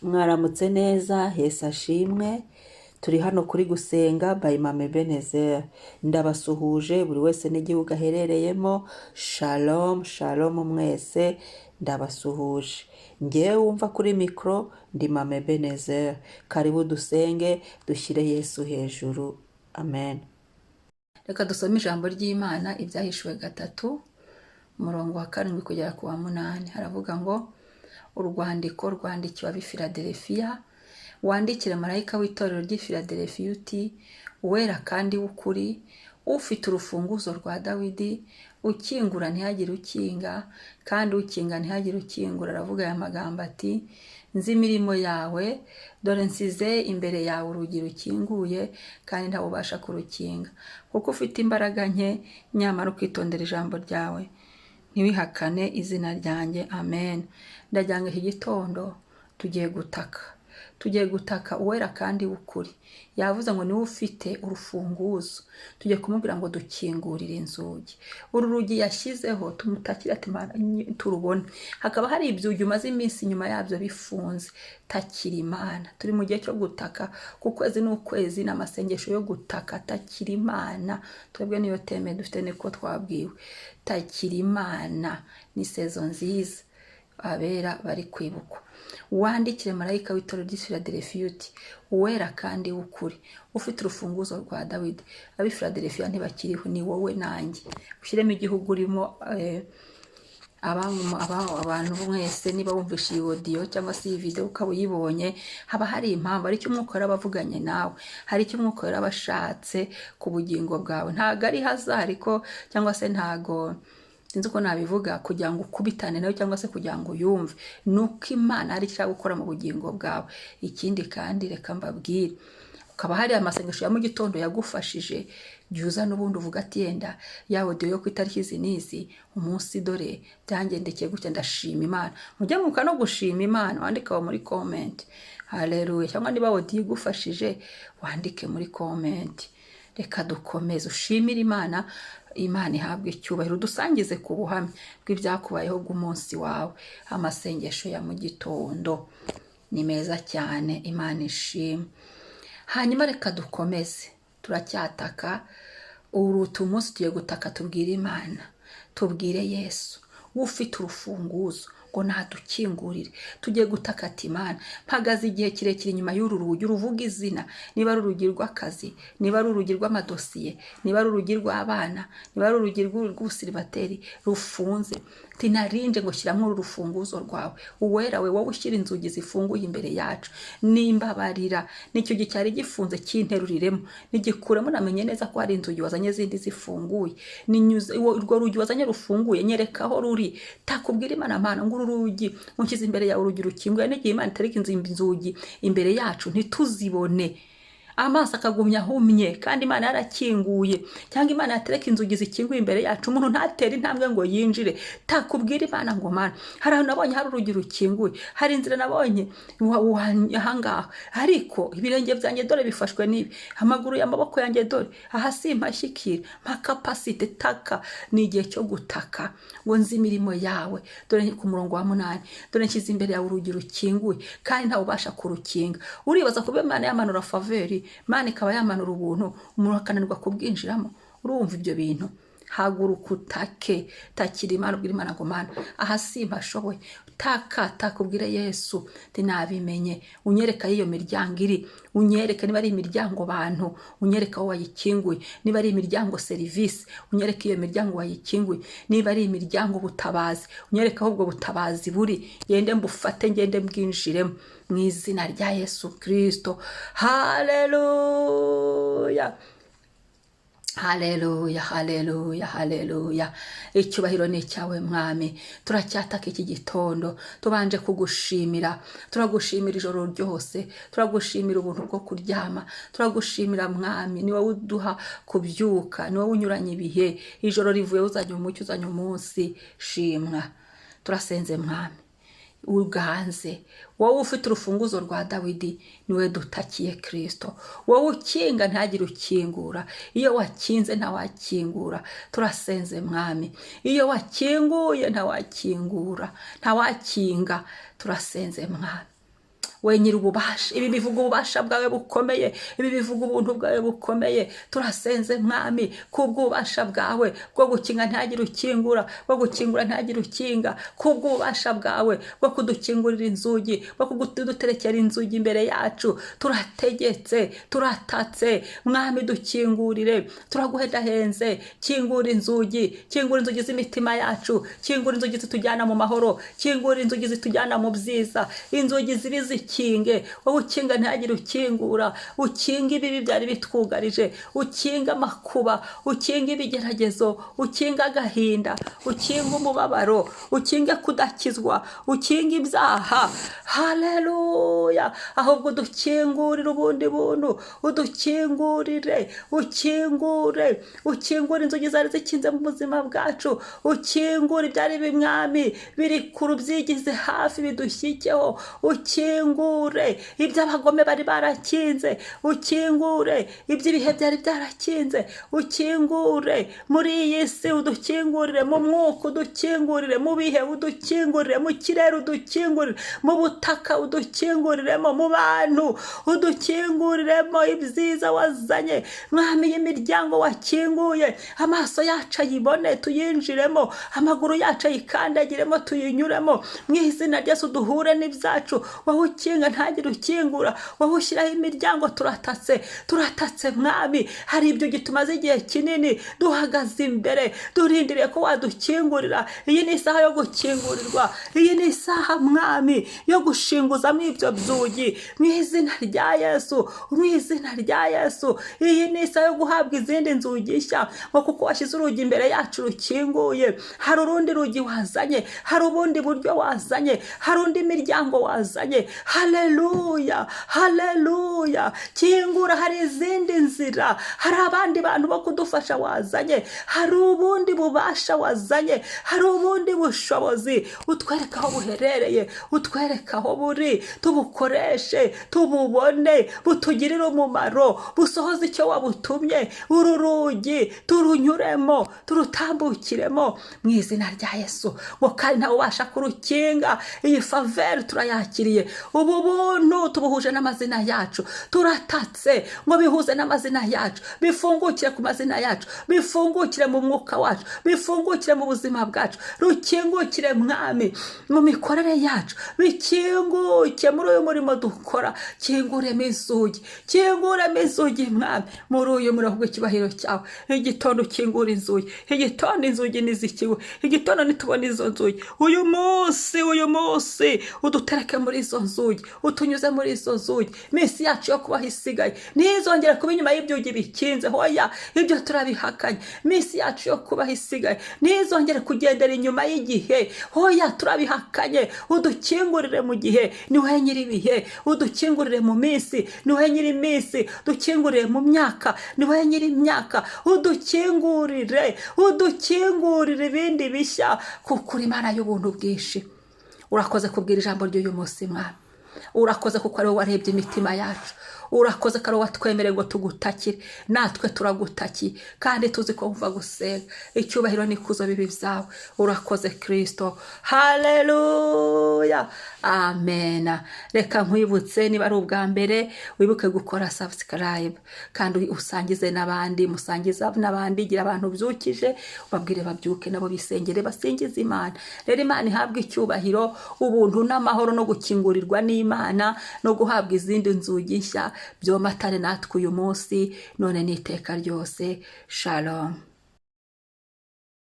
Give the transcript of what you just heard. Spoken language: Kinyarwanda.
Mwaramutse neza, Yesu ashimwe. Turi hano kuri Gusenga by Mama Ebenezer. Ndabasuhuje buri wese n'igihugu aherereyemo. Shalom, shalom mwese, ndabasuhuje. Ngewe wumva kuri mikoro ndi Mama Ebenezer. Karibu dusenge, dushyire Yesu hejuru. Amen. Reka dusome ijambo ry'Imana, Ibyahishuwe 3, umurongo wa 7 kugera ku wa 8. Haravuga ngo: "Urwandiko rwandikiwe ab'i Filadelifiya. Wandikire marayika w'itorero ry'i Filadelifiya uti: Uwera kandi w'ukuri, ufite urufunguzo rwa Dawidi, ukingura ntihagire ukinga, kandi ukinga ntihagire ukingura, aravuga aya magambo ati: Nzi imirimo yawe, dore nsize imbere yawe urugi rukinguye, kandi ntawubasha kurukinga, kuko ufite imbaraga nke, nyamara ukitondera ijambo ryawe, ntiwihakane izina ryanjye." Amen. Ndagira ngo iki gitondo tugiye gutaka, tugiye gutaka Uwera kandi w'ukuri. Yavuze ngo niwe ufite urufunguzo. Tugiye kumubwira ngo dukingurire inzugi, uru rugi yashyizeho. Tumutakire ati: "Mana, turubone." Hakaba hari ibyugi umaze iminsi inyuma yabyo bifunze, takira Imana. Turi mu gihe cyo gutaka. Ku kwezi n'ukwezi ni amasengesho yo gutaka. Takira Imana. Twebwe niyo thème dufite, niko twabwiwe. Takira Imana ni saison nziza, abera bari kwibukwa. "Wandikire marayika w'itorero ry'i Filadelifiya uti: Uwera kandi w'ukuri, ufite urufunguzo rwa Dawidi." Ab'i Filadelifiya ntibakiriho, ni wowe nanjye. Ushyiremo igihugu urimo. Abantu mwese, niba wumvishe iyi audio cyangwa se iyi video ukaba uyibonye, haba hari impamvu, hari icyo Umwuka Wera aba avuganye nawe, hari icyo Umwuka Wera aba ashatse ku bugingo bwawe. Ntabwo ari hasard ariko, cyangwa se ntago sinzi uko nabivuga, kugira ngo ukubitane nawe cyangwa se kugira ngo uyumve, ni uko Imana hari icyo ishaka gukora mu bugingo bwawe. Ikindi kandi, reka mbabwire, ukaba hari amasengesho ya mu gitondo yagufashije, jya uza n'ubundi uvuga ati: "Yenda ya audio yo ku itariki izi n'izi, umunsi dore byangendekeye gutya, ndashima Imana." Mujye mwibuka no gushima Imana, wandike aho muri comment "haleluya", cyangwa niba audio igufashije, wandike muri comment. Reka dukomeze ushimire Imana. Imana ihabwe icyubahiro. Udusangize ku buhamya bw'ibyakubayeho bw'umunsi wawe. Amasengesho ya mu gitondo ni meza cyane, Imana ishimwe. Hanyuma reka dukomeze, turacyataka. Uruta umunsi tugiye gutaka, tubwire Imana, tubwire Yesu ufite urufunguzo ngo nadukingurire. Tugiye gutaka ati: "Imana, mpagaze igihe kirekire inyuma y'uru rugi." Uruvuga izina, niba ari urugi rw'akazi, niba ari urugi rw'amadosiye, niba ari urugi rw'abana, niba ari urugi rw'ubusiribateri rufunze, tinarinje ngo shyiramo uru rufunguzo rwawe. Uwera we, wowe ushyira inzugi zifunguye imbere yacu, nimbabarira nicyo gihe cyari gifunze kinteruriremo, nigikuremo. Namenye neza ko hari inzugi wazanye zindi zifunguye. Ninyuze urwo rugi wazanye rufunguye, nyereka aho ruri. Takubwira Imana: "Mana, ngo uru rugi unshyize imbere yawe, urugi rukinguye." N'igihe Imana itereka inzugi imbere yacu ntituzibone, amaso akagumya ahumye kandi Imana yarakinguye, cyangwa Imana yatereka inzugi zikinguye imbere yacu, umuntu ntatere intambwe ngo yinjire. Takubwira Imana ngo: "Mana, hari ahantu nabonye hari urugi rukinguye, hari inzira nabonye ahangaha, ariko ibirenge byanjye dore bifashwe n'ibi, amaguru y'amaboko yanjye dore aha simpashyikira, mpa capacité." Taka, ni igihe cyo gutaka ngo: "Nzi imirimo yawe." Dore ku murongo wa 8: "Dore nshyize imbere yawe urugi rukinguye, kandi ntawe ubasha kurukinga." Uribaza kuba Imana yamanura faveur, Imana ikaba yamanura ubuntu, umuntu akananirwa kubwinjiramo? Urumva ibyo bintu? Haguruka utake, takira Imana, ubwira Imana ngo: "Mana, aha simpashoboye." Taka, taka, ubwire Yesu nti: "Nabimenye, unyereka aho iyo miryango iri, unyereke niba ari imiryango bantu, unyereke aho wayikinguye, niba ari imiryango serivisi, unyereke iyo miryango wayikinguye, niba ari imiryango ubutabazi, unyereke aho ubwo butabazi buri, ngende mbufate, ngende mbwinjiremo mu izina rya Yesu Kirisito." Haleluya, haleluya, haleluya, haleluya! Icyubahiro ni icyawe, Mwami. Turacyataka iki gitondo, tubanje kugushimira. Turagushimira ijoro ryose, turagushimira ubuntu bwo kuryama, turagushimira Mwami, ni wowe uduha kubyuka, ni wowe unyuranye ibihe. Ijoro rivuye uzanye umucyo, uzanye umunsi, shimwa. Turasenze Mwami, uganze. Wowe ufite urufunguzo rwa Dawidi, niwe dutakiye Kirisito. Wowe ukinga ntagire ukingura, iyo wakinze ntawakingura. Turasenze Mwami, iyo wakinguye ntawakingura, ntawakinga. Turasenze Mwami. We nyiri ububasha, ibi bivuga ububasha bwawe bukomeye, ibi bivuga ubuntu bwawe bukomeye. Turasenze, Mwami, kubw'ububasha bwawe bwo gukinga ntihagire ukingura, bwo gukingura ntihagire ukinga, kubw'ububasha bwawe bwo kudukingurira inzugi, bwo kuduterekera inzugi imbere yacu. Turategetse, turatatse, Mwami, dukingurire. Turaguhendahenze, kingura inzugi, kingura inzugi z'imitima yacu, kingura inzugi zitujyana mu mahoro, kingura inzugi zitujyana mu byiza. Inzugi zibi zikinge, wowe ukinga ntihagire ukingura. Ukinga ibibi byari bitwugarije, ukinga amakuba, ukinga ibigeragezo, ukinga agahinda, ukinga umubabaro, ukinge kudakizwa, ukinga ibyaha. Haleluya! Ahubwo udukingurire ubundi buntu, udukingurire, ukingure, ukingure inzugi zari zikinze mu buzima bwacu, ukingure ibyari bimwami biri kure, ubyigize hafi bidushyikeho, ukingure ibyo abagome bari barakinze, ukingure iby'ibihe byari byarakinze, ukingure muri iyi si, udukingurire mu mwuka, udukingurire mu bihe, udukingurire mu kirere, udukingurire mu butaka, udukinguriremo mu bantu, udukinguriremo ibyiza wazanye, Mwami. Y'imiryango wakinguye, amaso yacu ayibone tuyinjiremo, amaguru yacu ayikandagiremo tuyinyuremo. Mu izina rya Yesu duhure n'ibyacu. Wowe ukinga ntagire ukingura, wowe ushyiraho imiryango, turatatse, turatatse, Mwami. Hari ibyo tumaze igihe kinini duhagaze imbere, durindiriye ko wadukingurira. Iyi ni isaha yo gukingurirwa, iyi ni isaha, Mwami, yo gushinguzamo ibyo byugi mu izina rya Yesu, mu izina rya Yesu. Iyi ni isaha yo guhabwa izindi nzugi nshya, ngo kuko washyize urugi imbere yacu rukinguye, hari urundi rugi wazanye, hari ubundi buryo wazanye, hari undi miryango wazanye. Haleluya, haleluya! Kingura, hari izindi nzira, hari abandi bantu bo kudufasha wazanye, hari ubundi bubasha wazanye, hari ubundi bushobozi. Utwereke aho buherereye, utwereke aho buri, tubukoreshe, tububone, butugirire umumaro, busohoze icyo wabutumye. Uru rugi turunyuremo, turutambukiremo mu izina rya Yesu. Ngo kandi ntawe ubasha kurukinga. Iyi faveur turayakiriye, ubu buntu tubuhuje n'amazina yacu. Turatatse ngo bihuze n'amazina yacu, bifungukire ku mazina yacu, bifungukire mu mwuka wacu, bifungukire mu buzima bwacu, rukingukire, Mwami, mu mikorere yacu, bikinguke muri uyu murimo dukora. Kinguremo inzugi, kinguremo inzugi, Mwami, muri uyu murimo bw'icyubahiro cyawe. Igitondo ukingura inzugi, igitondo inzugi nizikinguye, igitondo nitubona izo nzugi. Uyu munsi, uyu munsi udutereke muri izo nzugi, utunyuze muri izo nzugi. Iminsi yacu yo kubaho isigaye ntizongere kuba inyuma y'ibyugi bikinze. Hoya, ibyo turabihakanye. Iminsi yacu yo kubaho isigaye ntizongere kugendera inyuma y'igihe. Hoya, turabihakanye. Udukingurire mu gihe, ni wowe nyir'ibihe. Udukingurire mu minsi, ni wowe nyir'iminsi. Udukingurire mu myaka, ni wowe nyir'imyaka. Udukingurire, udukingurire ibindi bishya, kuko uri Imana y'ubuntu bwinshi. Urakoze kubwira ijambo ry'uyu munsi, Mwami. Urakoze kuko ari wowe warebye imitima yacu. Urakoze ko ari wowe watwemereye ngo tugutakire, natwe turagutakiye kandi tuzi ko wumva gusenga. Icyubahiro n'ikuzo bibi byawe. Urakoze, Kirisito. Haleluya, amena. Reka nkwibutse, niba ari ubwa mbere, wibuke gukora subscribe kandi usangize n'abandi, musangize n'abandi. Gira abantu ubyukije, ubabwire babyuke nabo bisengere, basingize Imana. Rero Imana ihabwe icyubahiro. Ubuntu n'amahoro no gukingurirwa n'Imana no guhabwa izindi nzugi nshya byomatane natwe uyu munsi, none n'iteka ryose. Shalom.